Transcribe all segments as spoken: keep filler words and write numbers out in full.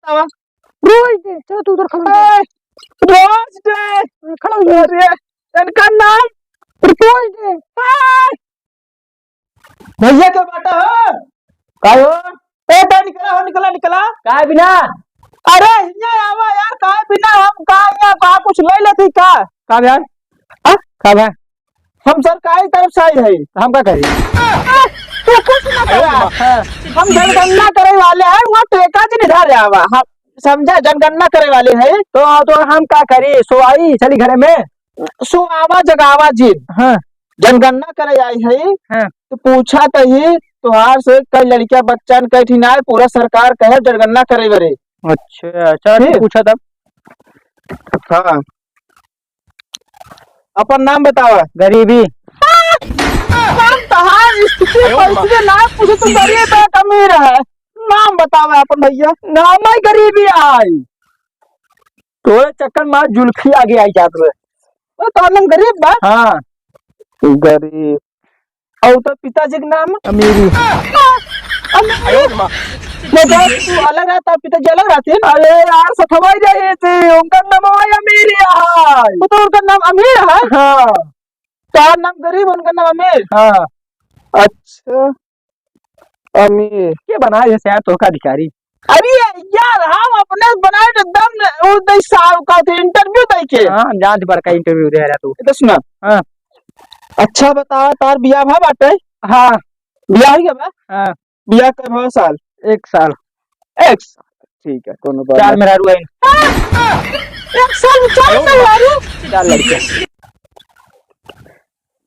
बतावा। रोज दे, चलो तू उधर खड़ा हो जा। ए, रोज दे। खड़ा हो जा। अरे, इनका नाम रोज दे। ए, भैया के बाटा हो? का हो? ए, बे, निकला हो, निकला, निकला। काहे बिना? अरे, हियाँ आवा यार, काहे बिना? हम का हियाँ का कुछ ले लेती का? का भैया? हाँ? का भैया? हम सरकारी तरफ से आई है। हम का करी? तू कुछ ना करा। हाँ। हम जनगणना करे वाले हैं, वहाँ ठेका जी निधार आवा। हम समझा, जनगणना करे वाले हैं। तो, तो हम का करी? सो आई, चली घरे में। सो आवा जगावा जी। हाँ। जनगणना करे आई है, हाँ। तो पूछा तही तोहार से कई लड़कियां बच्चन कई ठिन आए, पूरा सरकार कहे जनगणना करे बरे। अच्छा, चल ठीक। पूछा तब। हाँ। अपन नाम बतावा। गरीबी। हम तोहार स्थिति कैसे ना पूछे, तू गरीब है, अमीर है। नाम बतावा अपन भैया। नाम है गरीबी आई। तोरे चक्कर में जुल्फी आगे आई जात रहे। ओ, तो नाम गरीब बा? हाँ। गरीब। और तो पिताजी के नाम? अमीरी। अमीरी? मतलब तू अलग रहता, पिताजी अलग रहते हैं? अरे यार, सथवा ही रहे थे, उनका नाम है अमीरी है। वो तो उनका नाम अमीर है? हाँ। तो नाम गरीब, उनका नाम अमीर? हाँ। अच्छा। अमीर। के बनाए है शायद तोहका अधिकारी? अरे यार, हम अपने बनाए तो दम उ दे साहब का थे interview दे के। हाँ, हम जानत बड़का interview दे रहा तू। ये तो सुना। हाँ। अच्छा बतावा, तार बियाह भा बाटे? हाँ। बियाह हो गया बा? हाँ। बियाह कब हो साल? एक साल। एक साल। ठीक है, कोनो बात चार नहीं। मेहरारू है। एक साल में चार मेहरारू? चार लड़के।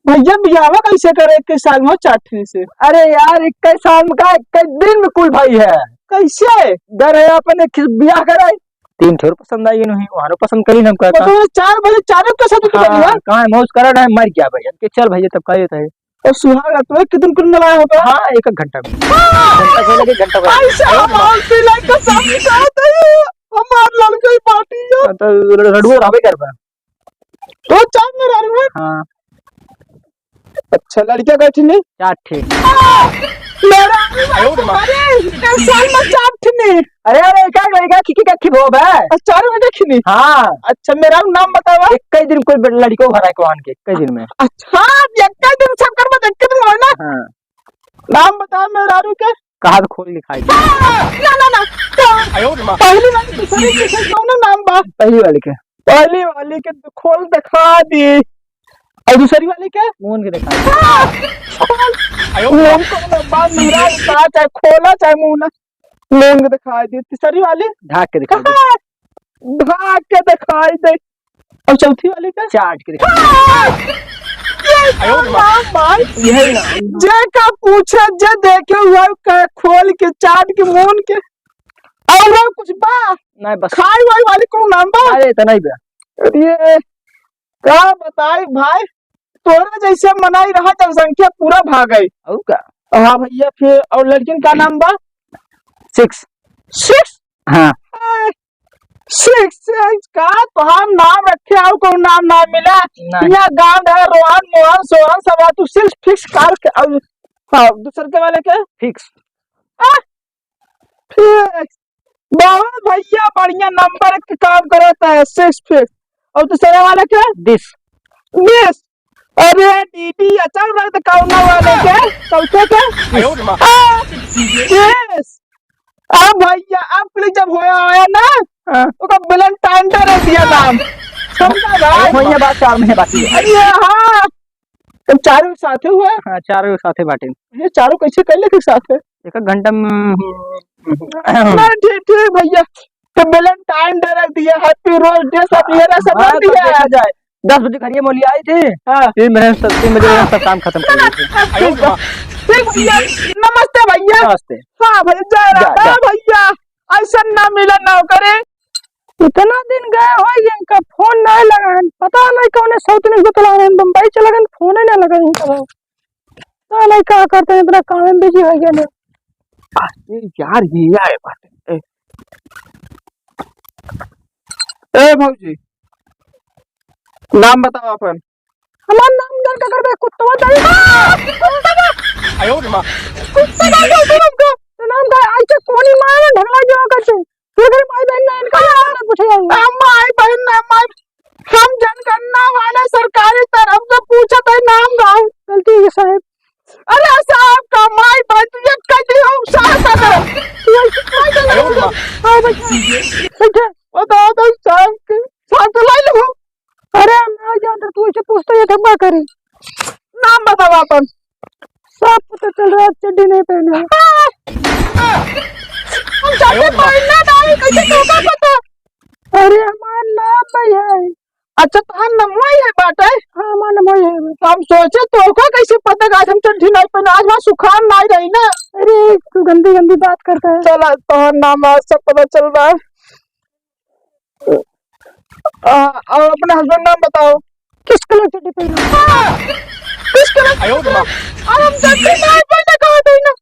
भैया, बियाहवा कैसे करे इक्कीस साल में चार ठे से? अरे यार, इक्कीस साल में का, इक्कीस दिन में कुल भाई है। कैसे? घर है अपन, एक खिस-, बियाह कराए। तीन ठे और पसंद आई नहीं, वहां पसंद करी ना हमका। मतलब चार भैया, चारों के साथ हाँ, करी है? कहाँ मौज करा ना, मर गया भैया। कि चल भैया, तब का होता है? और सुहाग रात में कितने कुल मिलाया होता? हाँ, एक एक घंटा में। हाँ! घंटा पहले के घंटा पहले। ऐसा हमार दिल है, कसम से कहते हैं, हमार लड़के पार्टी है। हाँ, तो लड़-, लड़ुआ रहबे करबा। तो चार मेहरारू है? हाँ। अच्छा, लड़कियां कै ठिनी? चार ठे। मेहरारू है तुम्हारे, एक साल में चार ठिनी। अरे, अरे, क्या, क्या, क्या, की, की, क्या, की, वो बे? अच्छा, चार में देखी नी? हाँ। अच्छा, मेहरारू नाम बतावा। एक ही दिन कोई लड़को भरा है कोहान के, एक ही दिन में। अच्छा, एक ही दिन सब कर बस, एक ही दिन में ना? हाँ। नाम बतावा मेहरारू के। कहा तो खोल दिखाई दे। ना, ना, ना। पहली वाली, दूसरी, तीसरी, कौन नाम बा? पहली वाली के। पहली वाली के तो खोल दिखा दी। और दूसरी वाली के? मुंह के दिखा दी। खोल। वो हमको ना बात नहीं रहा, कहा चाहे खोला, चाहे मुंह ना। मुंह के दिखा दी। तीसरी वाली? ढाक के दिखा दी। ढाक के दिखाई दे। और चौथी वाली का? चाट के दिखा। ये नाम भाई। यही नाम। जे का पूछे, जे देखे हुआ का खोल के, चाट के, मून के। और कुछ बा? नहीं, बस। खाई वाई वाली कौन नाम बा? अरे, तो नहीं बा। अरे, का बताई भाई, तोरा जैसे मनई रहा, जनसंख्या पूरा भाग गई। और का? हाँ भैया, फिर और लड़किन का नाम बा? सिक्स। सिक्स? हाँ। ए, सिक्स, सिक्स का तोहार नाम रखे, और कौन नाम ना मिला? नहीं। यहाँ गांव है, रोहन, मोहन, सोहन, सब है, तू सिक्स फिक्स करके, और हाँ, दूसर के वाले के? फिक्स। आ? फिक्स। बहुत भैया बढ़िया नंबर के काम करत है, सिक्स फिक्स। और दूसरे वाले के? डिस। डिस। अरे, डीडी अचल रहे तो कौना वाले के? चौथे के? आयो रे माँ। आ, डिस। अब भैया, अब क्लिक जब होया, होया ना, हाँ। ओका वैलेंटाइन डे रख दिया नाम। समझा भाई? वही बात, चार महीने बाकी है। अरे हाँ, तुम चारों साथे हुआ? हाँ, चारों साथे बाटे। ये चारों कैसे कर लेते साथे? एक, एक घंटा में। ना, ठीक, ठीक भैया, तो वैलेंटाइन डे रख दिया, हैप्पी रोज डे, सब ये रहा, सब हाँ, रख तो दिया। देखा जाए, दस बजे घर ये मोली आई थी, हाँ। तीन बजे सब, तीन बजे सब काम खत्म कर दिए थे। ठीक बा। ठीक भैया, नमस्ते भैया। नमस्ते। हाँ भैया, जय राम। जा, जा। हाँ भैया, ऐसा ना मिला नौकरी। इतना दिन गए हो, इनका फोन नहीं लगा है, पता नहीं कौने सौतनी बतला रहे हैं, बम्बई चला गए, फोन ही ना लगा इनका। पता नहीं का करते हैं, इतना काम में बिजी हो गया ना। ए यार, ये आए बात। ए, ए भौजी, नाम बताओ अपन। हमार नाम जान का करबे, कुत्तवा दाई। आयो रे माँ। कुत्ता का करबे हमको। तो नाम का, आज से कोनी मारे, ढगला जो करते। तू अगर माई बहन ना इनका पूछे जाऊंगा। हम माई बहन ना, माई, हम जनगणना वाले सरकारी तरफ से पूछत है नाम गाँव। गलती है साहब। अरे साहब का माई बहन तू ये कह दी हम साहब का तरफ। तू ऐसे क्या कर रहा है? हाँ, बैठा। बैठा। बता दो साहब के। साहब तो लाई लो। अरे हम ना जानते, तू ऐसे पूछते ये धब्बा करी। नाम बताओ अपन। सब पता चल रहा है, चड्डी नहीं पहने हो। हम चड्डी पहनना नहीं, कैसे तोका पता? अरे हमार नाम भाई है। अच्छा, तोहार नमवा ही है बाटे? हाँ, हमार नमवा ही है। तो हम सोचे तोका कैसे पता कि आज हम चड्डी नहीं पहने, आज वहाँ सुखान नहीं रही ना। अरे, तू गंदी गंदी बात करता है। चला, तोहार नाम आज सब पता चल रहा है। आ, और अपने husband नाम बताओ। किस colour चड्डी पहने? किस colour? आयो रे माँ। अब हम चड्डी नहीं पहने कहा थे ना।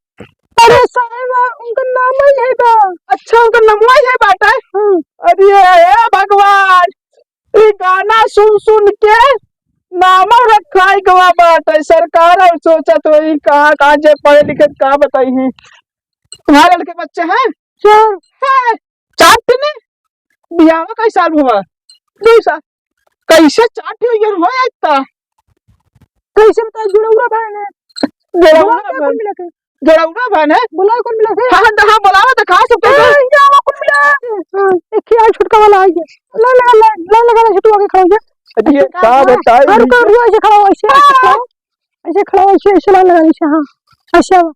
अरे साहब, उनका नाम ही है बा। अच्छा, उनका नाम ही है बाटे? हाँ। अरे हे भगवान, ये गाना सुन सुन के नाम रखा है गवा बाटे। सरकार और सोचत वही कहाँ कहाँ जे पढ़े लिखे का बताई है। तुम्हारे लड़के बच्चे हैं? चार। है। चार थे ने? बियाह कई साल हुआ? दो साल। कैसे चार ठे ईयर हो इतना? कैसे बता, जुड़ौरा बहन है। जुड़ौरा बुलाओ बहन। कौन मिला के? जुड़ौरा बहन है? बुलाओ कौन मिला के? हाँ, हाँ, हाँ, बुलाओ तो खा सकते ए, हैं। ये आवा कौन मिला? हाँ, एक ही आया छुटका वाला आई है। ला, ला, ला, ला, लगा, ला, छुटू आके खड़ा हो जा। अरे, ये अच्छा, का हाँ, बताई हाँ, रुको, रुको, ऐसे खड़ा हो, ऐसे, ऐसे खड़ा हो। ऐसे खड़ा हो, ऐसे, ऐसे ला, लगा, ऐसे, हाँ। ऐसे आवा।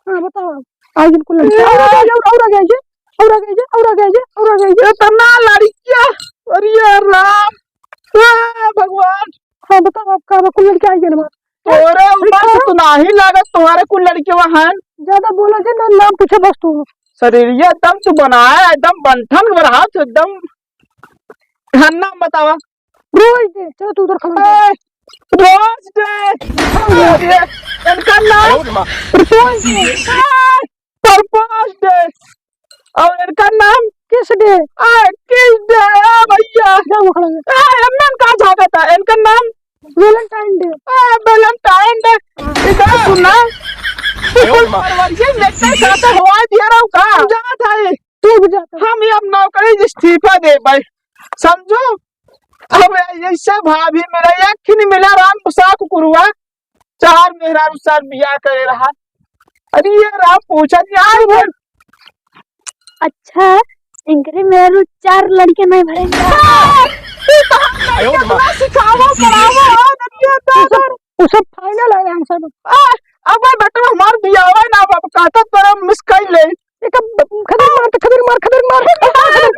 हाँ, बताओ। आज इनको लड़कियाँ। और आ गया, और, और आ गया ये, और आ गया ये, और आ गया ये, और आ गया ये। इतना लड़कियाँ, अरे यार राम, हे भगवान। हाँ, बताओ, आपका, आपका कुल लड़कियाँ आई है ना? तोरे ऊपर से तो नाही लागत, तुम्हारे कुल लड़कियाँ हैं। ज्यादा बोलो जे ना, नाम पूछे बस तू। शरीरिया एकदम तू बनाया, एकदम बंठन बरहा तू एकदम। हाँ, नाम बतावा। रोज दे, चलो तू उधर खड़ा हो जा। ए, रोज दे। अरे, इनका नाम रोज दे। ए, प्रपोज दे। और इनका नाम किस दे? आ, किस दे? आ, भैया। जा वो खड़ा हो जा। ए, इनका झांका था, इनका नाम? Valentine day. ए, वैलेंटाइन डे। इधर सुना। तू कुल फरवरिये में एक साथ हवा दिया रहो का? जा था ये। तू भी जाता। हम ये अब नौकरी इस्तीफा दे भाई, समझो। अब ऐसे भाभी मिला, एक ही नहीं मिला, राम गुस्सा कुकुरुआ, चार मेहरारू साथ बियाह करे रहा। अरे ये राम पूछा नहीं आए घर। अच्छा, इनकरे मेहरारू चार लड़के नहीं भरेंगे। हाँ, ये तो हम आयो रे माँ। सिखाओ, पढ़ाओ, और ये तो उसे, उसे फाइनल है हम सब। आ, अब भाई बेटा हमार बियाह है ना, अब कहता तेरा मिस कर ले। एक खदर मार, तो खदर मार, खदर मार, खदर